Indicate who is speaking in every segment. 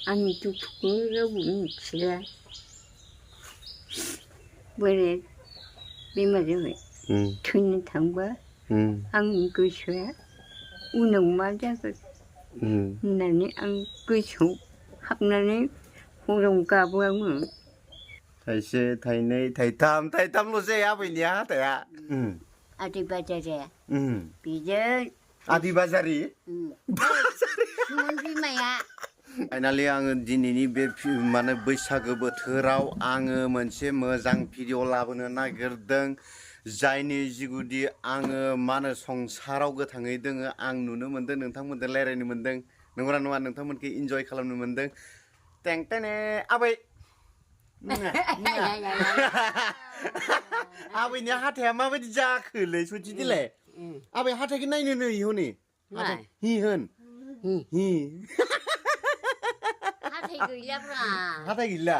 Speaker 1: आं दुखुखौ रावबो मिथिला बोराया बेमार जाबाय थैनो थांबा आंनि गोसोआ उनाव मा जागोन होननानै आं गोसोआव हाबनानै हराव गाबो आङो
Speaker 2: थाइसे थाइनै थाइथामल'सै आबैनिया हाथाया
Speaker 1: आदै बाजारा बेजों
Speaker 2: आदि बाजारि
Speaker 1: सुमन बिमाया
Speaker 2: फाइनालि आङो दिनैनि बे माने बैसागो बोथोराव आङो मोनसे मोजां भिडिअ लाबोनो नागिरदों जायनि जिगुदि आङो मा होनो संसाराव गोथाङै दोङो आं नुनो मोनदों नोंथांमोनजों रायज्लायनो मोनदों नंगौना नङा नोंथांमोनखौ इन्जय खालामनो मोनदों टें टेने आबै आबैनि हाथाया माबायदि जाखोलै सथि दिलाय आबै हाथायखौ नायनो नै हनै हि होन हि
Speaker 1: हाथाय गैलाब्रा
Speaker 2: हाथाय गैला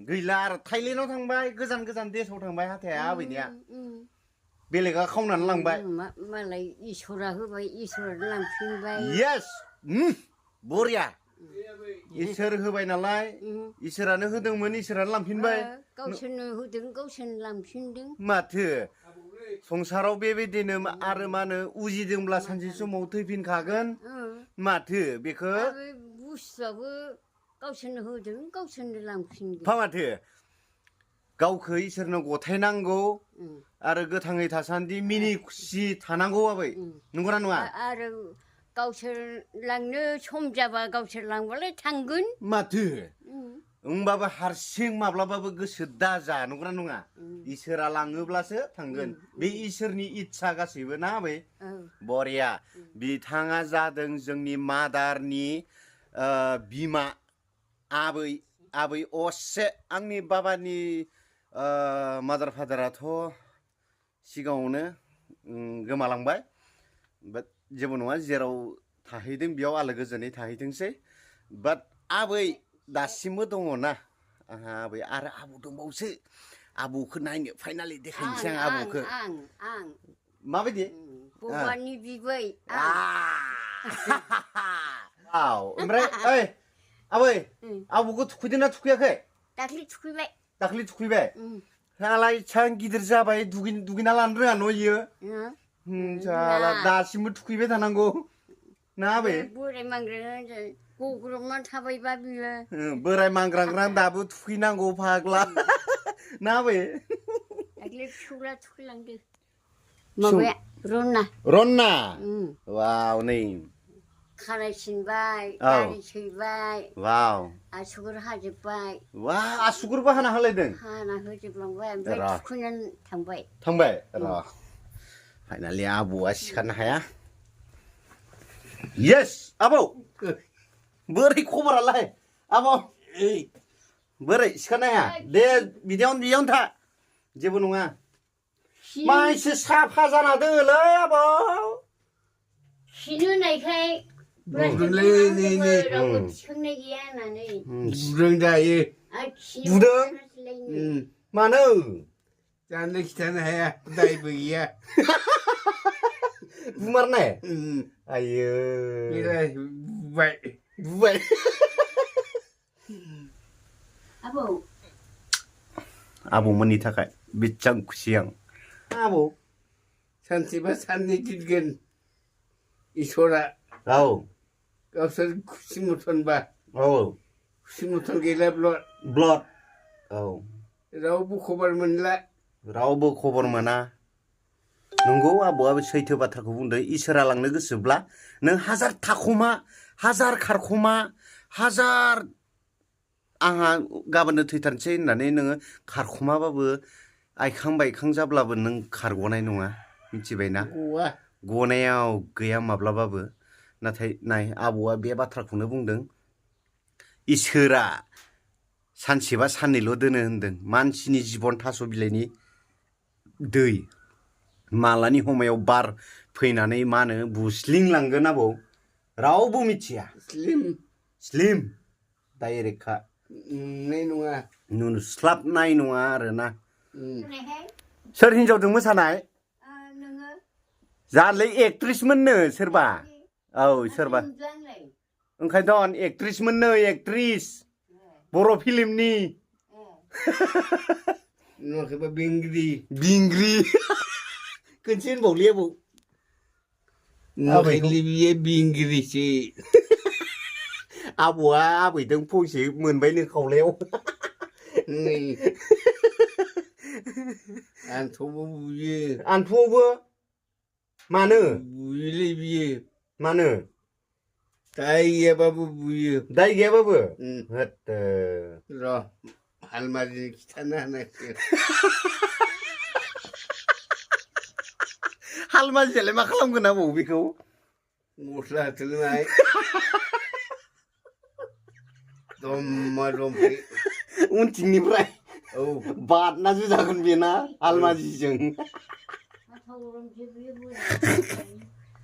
Speaker 2: गैला आरो थाइलेण्डआव थांबाय गोजान गोजान देशआव थांबाय हाथाया आबैनिया बेलेगा खावनानै लांबाय
Speaker 1: मालाय इसोरा होबाय इसोरानो लांफिनबाय
Speaker 2: येस बरिया इसोर होबाय नालाय इसोरानो होदोंमोन इसोरानो लांफिनबाय
Speaker 1: गावसोरनो होदों गावसोरनो लांफिनदों
Speaker 2: माथो संसाराव बेबायदिनो आरो मा होनो उजिदोंब्ला सानसे समाव थैफिनखागोन माथो बेखौ
Speaker 1: बुस्थुआबो गावसोरनो होदों गावसोरनो लांफिनगोन
Speaker 2: माथो गावखौ इसोरनो गथायनांगौ आरो गोथाङै थासान्दि मिनि खुसि थानांगौ आबै नंगौना नङा
Speaker 1: आरो गावसोर लांनो सम जाबा गावसोर लांबालाय थांगोन
Speaker 2: माथो होमबाबो हारसिं माब्लाबाबो गोसो दाजा नंगौना नङा इसोरा लाङोब्लासो थांगोन बे इसोरनि इस्सा गासैबो ना आबै बरिया बिथाङा जादों जोंनि मादारनि बिमा आबै आबै असे आंनि बाबानि मादार फादाराथ' सिगाङावनो गोमालांबाय बाट जेबो नङा जेराव थाहैदों बेयाव आलो गोजोनै थाहैथोंसै बाट आबै दासिमबो दङ ना आंहा आबै आरो आबौ दंबावसो आबौखौ नायनो फाइनालि देखायनोसै आं आबौखौ माबायदि
Speaker 1: बबानि बिबै
Speaker 2: ओमफ्राय ओइ आबै आबौखौ थुखैदोंना थुखैयाखै दाख्लै थुखैबाय साला इसां गिदिर जाबाय दुगैना लानो रोङा न' इयो साला दासिमबो थुखैबाय थानांगौ ना आबै
Speaker 1: बोराय मांग्रां गग्रबना थाबायबा बियो
Speaker 2: बोराय मांग्रांग्रां दाबो थुखैनांगौ फाग्ला ना आबै
Speaker 1: दाख्लै फिसौला थुखैलांदो माबाया
Speaker 2: रन्ना वाव नै
Speaker 1: खानाय सिनबाय दारि सैबाय
Speaker 2: वाव
Speaker 1: आसुगुर हाजोबबाय
Speaker 2: वा आसुगुरबो हाना होलायदों
Speaker 1: हाना होजोबलांबाय ओमफ्राय थुखैनानै
Speaker 2: थांबाय र' फाइनालि आबौआ सिखारनो हाया येस आबौ बोरै खबरालाय आबौ बोरै सिखारनो हाया दे बिदियावनो था जेबो नङा मा एसे साफा जाना दोङोलै आबौ
Speaker 1: खिनो होनायखाय रावबो थिखांनाय गैया होननानै
Speaker 3: बुदों दायो
Speaker 2: बुदों मानो
Speaker 3: जानो खिथानो हाया दायबो गैया
Speaker 2: बुमारनाय आयो बुबाय आबौमोननि थाखाय बेसेबां खुसि आं आबौ
Speaker 3: सानसेबा साननै दिनगोन इसोरा गावसोर खुसि मथनबा खुसि मथन गैला ब्लड रावबो खबर मोनला
Speaker 2: रावबो खबर मोना नंगौ आबौआबो सैथो बाथ्राखौ बुंदों इसोरा लांनो गोसोब्ला नों हाजार थाखुमा हाजार खारखुमा हाजार आंहा गाबोननो थैथारनोसै होननानै नोङो खारखुमाबाबो आइखां बायखां जाब्लाबो नों खारग'नाय नङा मिथिबायना गनायाव गैया माब्लाबाबो नाथाय नाय आबौआ बे बाथ्राखौनो बुंदों इसोरा सानसेबा साननैल' दोनो होनदों मानसिनि जिबन थास' बिलाइनि दै मालानि समायाव बार फैनानै मा होनो बुस्लिंलांगोन आबौ रावबो मिथिया स्लिम डाइरेक्टखा नुस्लाबनाय नङा आरोना सोर हिनजावजों मोसानाय जालै एक्ट्रिसमोननो सोरबा सोरबा ओंखायनोथ' एक्ट्रिस मोननो एक्ट्रिस बर' फिल्मनि
Speaker 3: नङाखैबा बिंग्रि
Speaker 2: बिंग्रि खोनसे होनबावलै आबौ
Speaker 3: नङाखैलै बियो बिंग्रिसो
Speaker 2: आबौआ आबैदों फंसे मोनबायनो खावलायाव
Speaker 3: नै आंथ'बो बुयो
Speaker 2: आन्थुआवबो मानो
Speaker 3: बुयोलै बियो
Speaker 2: मानो
Speaker 3: दाय गैयाबाबो बुयो
Speaker 2: दाय गैयाबाबो होद
Speaker 3: र' हालमारिजों खिथानो हानायसै
Speaker 2: हालमाजियालाय मा खालामगोन आबौ बेखौ
Speaker 3: मस्ला होथोलाय दमा दमफै
Speaker 2: उनथिंनिफ्राय
Speaker 3: औ
Speaker 2: बादनासो जागोन बेना हालमाजिजों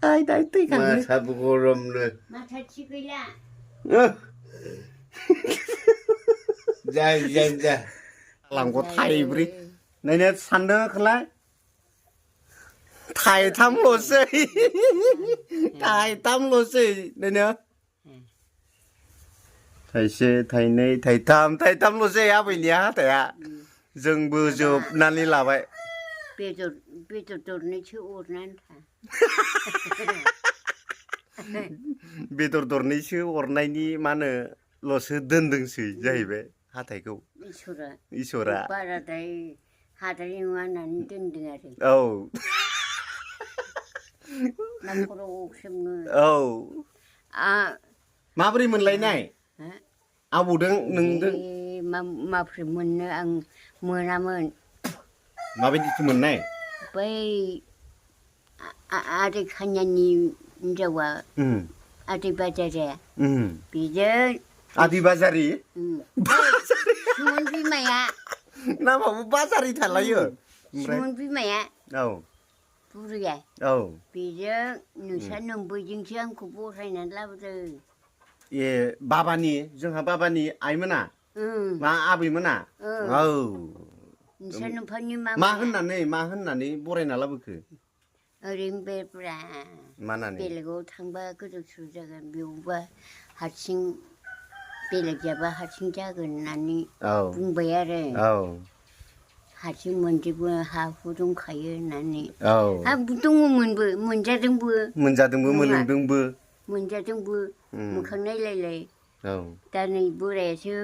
Speaker 2: आय दाय थैखागोन
Speaker 3: माथाबो गरमनो
Speaker 1: माथा थिग गैला
Speaker 3: जा
Speaker 2: लांगौ थाइब्रै नायनो सानदों खोलाय थाइथामल'सै थाइथामल'सै नायनो थाइसे थाइनै थाइथामल'सै आबैनिया हाथाया जोंबो जोबनानै लाबाय
Speaker 1: बेदर दरनैसो अरनानै था
Speaker 2: बेदर दरनैसो अरनायनि मा होनो ल'सो दोनदोंसै जाहैबाय हाथायखौ इसोरा
Speaker 1: बाराद्राय हाद्राय नङा होननानै दोनदों आरो
Speaker 2: औ
Speaker 1: न'खराव अख्रेबनो
Speaker 2: औ माबोरै मोनलायनाय आबौदों नोंदों
Speaker 1: माबोरै मोननो आं मोनामोन
Speaker 2: माबायदिथो मोननाय
Speaker 1: बै आदै खानियानि हिनजावा आदै बाजारिया बेजों
Speaker 2: आदै बाजारि
Speaker 1: सुमन बिमाया
Speaker 2: नामाबो बाजारि थालायो
Speaker 1: सुमन बिमाया
Speaker 2: औ
Speaker 1: बुरैया
Speaker 2: औ
Speaker 1: बेजों नोंस्रा नोम्बैजोंसो आंखौ बसायनानै लाबोदों
Speaker 2: ए बाबानि जोंहा बाबानि आइमोना मा आबैमोना औ
Speaker 1: नोंस्रा नोम्फानि
Speaker 2: मा होननानै बरायना लाबोखो
Speaker 1: ओरैनो बेब्रा
Speaker 2: मानानै
Speaker 1: बेलेगाव थांबा गोदाव सोराव जागोन बेयावबा हारसिं बेलेग जाबा हारसिं जागोन होननानै बुंबाय आरो हारसिं मोनजोबो हा हु दंखायो होननानै हाबो दङमोनबो मोनजादोंबो मोनजादोंबो मोखां नायलायलाय दा नै बोरायासो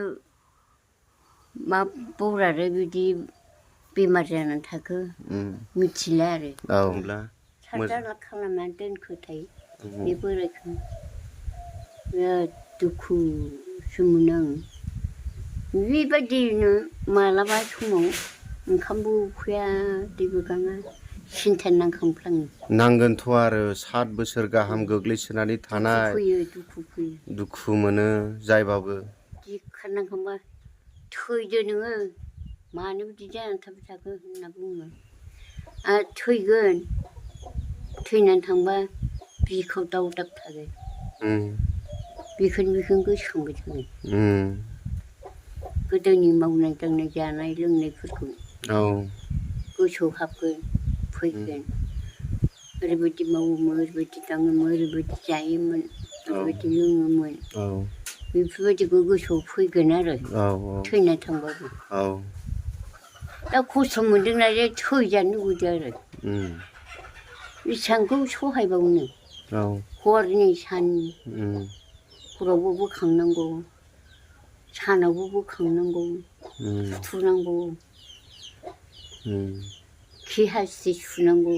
Speaker 1: मा बौरारो बिदि बेमार जानानै थाखो मिथिला आरो सारजाला खालामनानै दोनखोथाय बे बोरायखौ बिराद दुखुसो मोनो आं बेबायदिनो मालाबा समाव ओंखामबो उखैया दैबो गाङा सिन्था नांखांफ्लाङो
Speaker 2: नांगोनथ' आरो 7 बोसोर गाहाम गोग्लैसोनानै थानाय
Speaker 1: दुखु फैयो
Speaker 2: दुखु मोनो जायबाबो
Speaker 1: जि खारनांखांबा थैदो नोङो मानो बिदि जानानै थाबाय थाखो होनना बुङो आरो थैगोन थैनानै थांबा बिखाव दावदाब थागोन बेखौनो गोसोखांबाय थागोन गोदोनि मावनाय दांनाय जानाय लोंनायफोरखौ गोसोआव हाबगोन फैगोन ओरैबायदि मावोमोन ओरैबायदि दाङोमोन ओरैबायदि जायोमोन ओरैबायदि लोङोमोन बेफोरबायदिखौ गोसोआव फैगोन आरो थैना थांबाबो दा खस्थ' मोनदोंना जे थैजानो लुबैदों आरो बेसेबांखौ सहायबावनो हरनि साननि हरावबो बोखांनांगौ सानावबो बोखांनांगौ फुथुनांगौ खि हासुदै सुनांगौ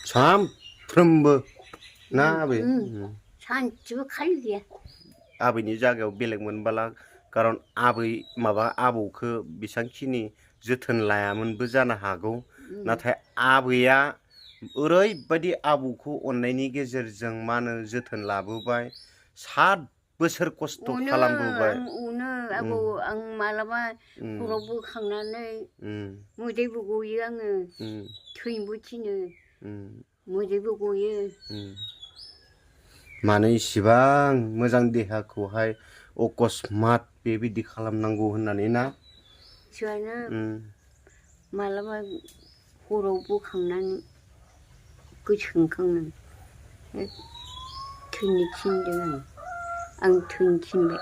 Speaker 2: सानफ्रोमबो ना आबै
Speaker 1: सानसेबो खालि गैया
Speaker 2: आबैनि जायगायाव बेलेग मोनबाला खारन आबौखौ बेसांखिनि जोथोन लायामोनबो जानो हागौ नाथाय आबैया ओरैबायदि आबौखौ अननायनि गेजेरजों मा होनो जोथोन लाबोबाय 7 बोसोर खस्थ' खालामबोबाय
Speaker 1: आबौ आं मालाबा हराव बोखांनानै मोदैबो गयो आङो थैनोबो थिनो मोदैबो गयो
Speaker 2: मानो इसिबां मोजां देहाखौहाय अकस्मात बेबायदि खालामनांगौ होननानै ना
Speaker 1: मालाबा हराव बोखांनानै गोसोखांखाङो थैनो थिनदों आं आं थैनोथिनबाय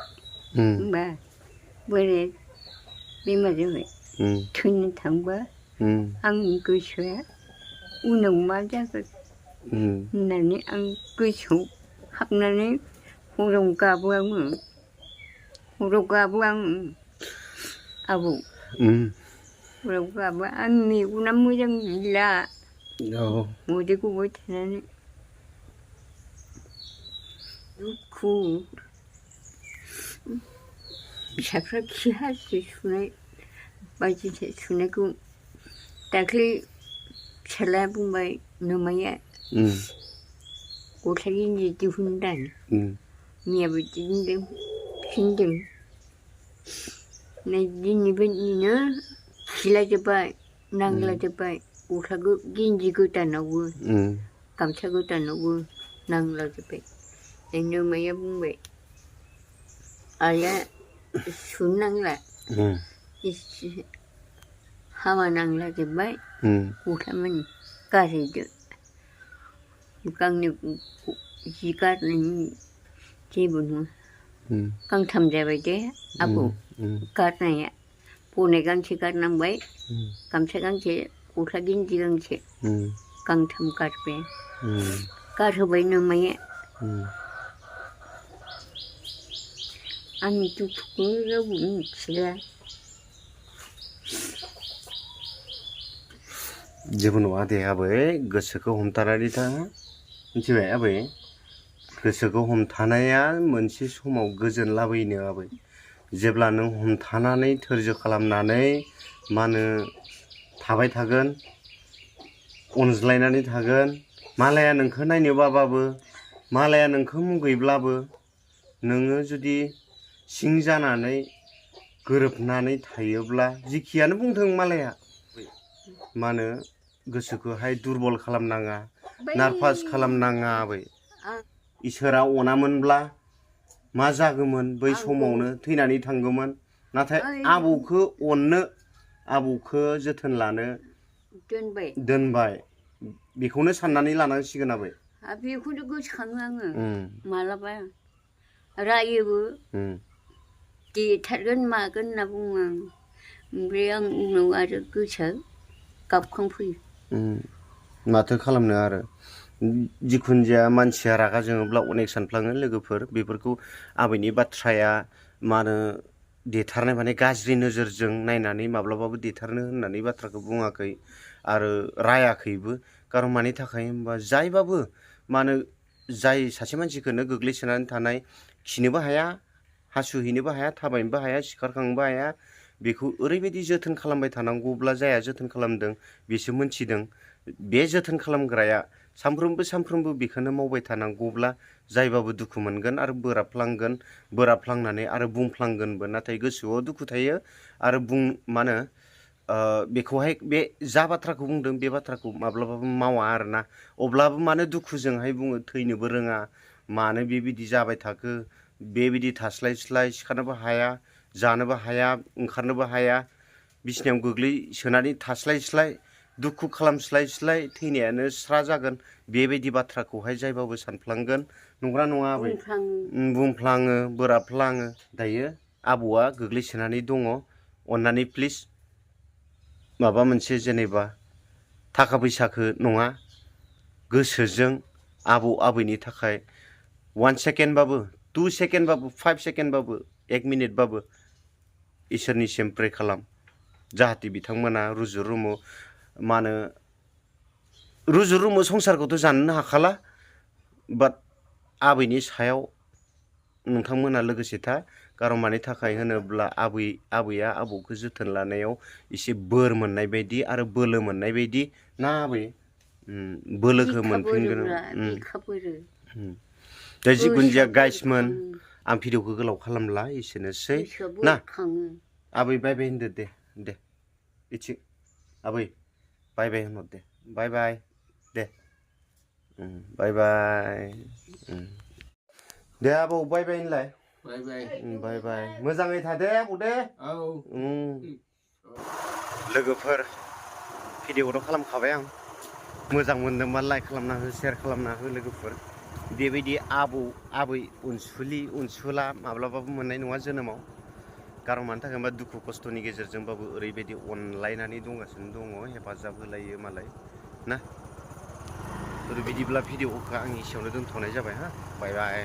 Speaker 1: होमबा बोराया बेमार जाबाय थैनो थांबा आंनि गोसोआ उनाव मा जागोन होननानै आं गोसोआव हाबनानै हराव गाबो आङो आबौ हराव गाबो आंनि मेगना मोजां गैला मोदै गबाय थानानै दुखु फिसाफ्रा खि हासुदै सुनाय बायदिसिना सुनायखौ दाख्लै फिसाज्लाया बुंबाय नोमाया गस्ला गेन्जि दिहुनदां मैयाबो दिहुनदों फिनदों नै दिनैबायदिनो खिलाजोब्बाय नांलाजोब्बाय गस्ला गेन्जि गोदानावबो गामसा गोदानावबो नांलाजोब्बाय नोमाया बुंबाय आइया सुनो नांला हामा नांलाजोब्बाय गस्ला मानि गारहैदो गांनै जि गारनायनि जेबो नङा गांथाम जाबाय दे आबौ गारनाया बनाय गांसे गारनांबाय गामसा गांसे गस्ला गेन्जि गांसे गांथाम गारबाय गारहोबाय नोमाया आंनि दुखुखौ रावबो मिथिला
Speaker 2: जेबो नङा दे आबै गोसोखौ हमथानानै था मिथिबाय आबै गोसोखौ हमथानाया मोनसे समाव गोजोन लाबोयोनो आबै जेब्ला नों हमथानानै धैर्य खालामनानै मा होनो थाबाय थागोन अनज्लायनानै थागोन मालाया नोंखौ नायनो बाबाबो मालाया नोंखौ मुगैब्लाबो नोङो जुदि सिं जानानै गोरोबनानै थायोब्ला जिखियानो बुंथों मालाया मा होनो गोसोखौहाय दुरबल खालामनाङा नार्भास खालामनाङा आबै इसोरा अनामोनब्ला मा जागौमोन बै समावनो थैनानै थांगौमोन नाथाय आबौखौ अननो आबौखौ जोथोन लानो दोनबाय बेखौनो साननानै लानांसिगोन आबै
Speaker 1: बेखौनो गोसोखाङो आङो मालाबा रायोबो देथारगोन मागोन होनना बुङो आं ओमफ्राय आं उनाव आरो गोसोआ गाबखांफैयो
Speaker 2: माथो खालामनो आरो जिखुनु जाया मानसिया रागा जोङोब्ला अनेक सानफ्लाङो लोगोफोर बेफोरखौ आबैनि बाथ्राया मा होनो देथारनाय माने गाज्रि नोजोरजों नायनानै माब्लाबाबो देथारनो होननानै बाथ्राखौ बुङाखै आरो रायाखैबो खारन मानि थाखाय होनबा जायबाबो मा होनो जाय सासे मानसिखौनो गोग्लैसोनानै थानाय खिनोबो हाया हासुहैनोबो हाया थाबायनोबो हाया सिखारखांनोबो हाया बेखौ ओरैबायदि जोथोन खालामबाय थानांगौब्ला जाया जोथोन खालामदों बेसो मोनथिदों बे जोथोन खालामग्राया सानफ्रोमबो बेखौनो मावबाय थानांगौब्ला जायबाबो दुखु मोनगोन आरो बोराबफ्लांनानै आरो बुंफ्लांगोनबो नाथाय गोसोआव दुखु थायो आरो मा होनो बेखौहाय बे जा बाथ्राखौ बुंदों बे बाथ्राखौ माब्लाबाबो मावा आरोना अब्लाबो मानो दुखुजोंहाय बुङो थैनोबो रोङा मानो बेबायदि जाबाय थाखो बेबायदि थास्लाय सिखारनोबो हाया जानोबो हाया ओंखारनोबो हाया बिसिनायाव गोग्लैसोनानै थास्लाय दुखु खालामस्लाय थैनायानो स्रा जागोन बेबायदि बाथ्राखौहाय जायबाबो सानफ्लांगोन नंगौना नङा आबै बुंफ्लाङो बोराबफ्लाङो दायो आबौआ गोग्लैसोनानै दङ अननानै प्लिज माबा मोनसे जेनेबा थाखा फैसाखौ नङा गोसोजों आबौ आबैनि थाखाय 1 सेकेन्डबाबो 2 सेकेन्डबाबो 5 सेकेन्डबाबो 1 मिनिटबाबो इसोरनिसिम प्रे खालाम जाहाथे बिथांमोना रुजु रुमु मा होनो रुजु रुमु संसारखौथ' जाननो हाखाला बाट आबैनि सायाव नोंथांमोना लोगोसे था खारन मानि थाखाय होनोब्ला आबैया आबौखौ जोथोन लानायाव एसे बोर मोननाय बायदि आरो बोलो मोननाय बायदि ना आबै बोलोखौ मोनफिनगोन दा जिखुनु जाया गाइसमोन आं भिडिअखौ गोलाव खालामला एसेनोसै ना आबै बाय बाय होनदो दे इथिं आबै बाय बाय होनहर दे बाय बाय दे बाय बाय दे आबौ बाय बाय होनलाय बाय बाय मोजाङै थादे आबौ दे लोगोफोर भिडिअखौथ' खालामखाबाय आं मोजां मोनदोंबा लाइक खालामना हो शेयार खालामना हो लोगोफोर बेबायदि आबै अनसुला माब्लाबाबो मोननाय नङा जोनोमाव खारन मानि थाखाय होनबा दुखु खस्थ'नि गेजेरजोंबाबो ओरैबायदि अनलायनानै दंगासिनो दङ हेफाजाब होलायो मालाय ना बिदिब्ला भिडिअखौ आं एसेयावनो दोनथ'नाय जाबाय हा बाय बाय